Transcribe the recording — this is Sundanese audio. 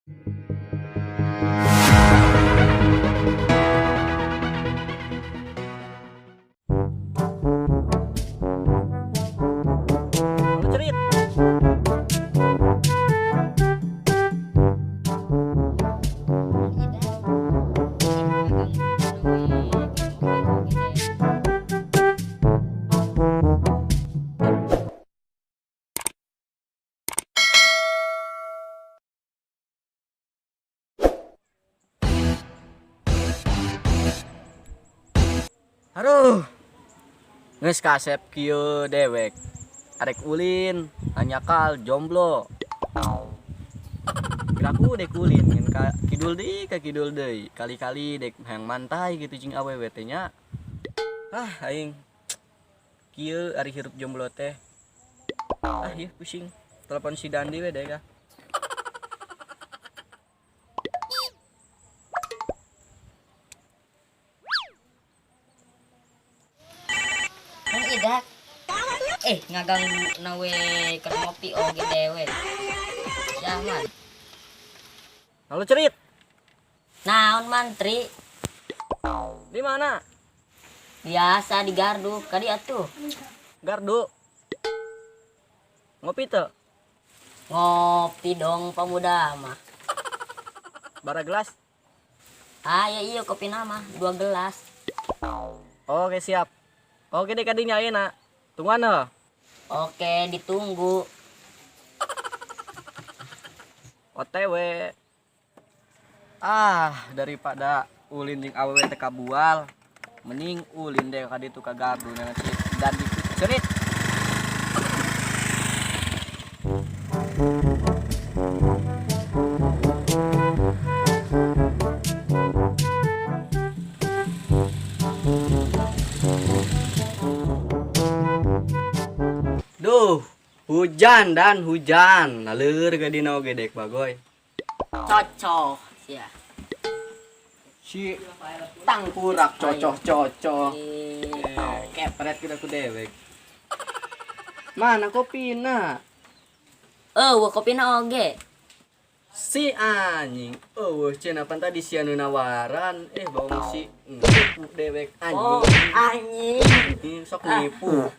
Halo, Cerit. Aduh. Geus kasep kieu dewek. Arek ulin, hanyakal jomblo. Kiraku dek ulin ngan ka kidul deui ka kidul deui. Kali-kali dek hayang mantai gitu jeung awewe teh nya. Ah, aing kieu ari hirup jomblo teh. Ah, ieu pusing. Telepon si Dandi we deh kah. Mang Idak. Ngaganggu nawe keur ngopi oge dewe. Ya, Man. Halo, Cerit. Naon, Mantri? Di mana? Biasa di gardu, kadi atuh. Gardu. Ngopi teu? Ngopi dong pemuda mah. Bara gelas? Ah, ya iya kopi nama, 2 gelas. Oke, siap. Oke deh kadinya ayeuna. Tungguan heuh. Oke, ditunggu. OTW. Ah, daripada ulin jeung awewe teh kabual, mending ulin deh ka ditu ka gardu dengan si Dandi Cerit. Duh, hujan dan hujan. Naleur ke dina oge dek bagoy. Cocok sia. Si tangkurak cocok-cocok. Kepret kita ku dewek. Mana kopina? Eueuh kopina oge. Si anjing. Eueuh cenah pan tadi sia nu nawaran, bawang si nipu dewek anjing. Oh, anjing. Sok nipu.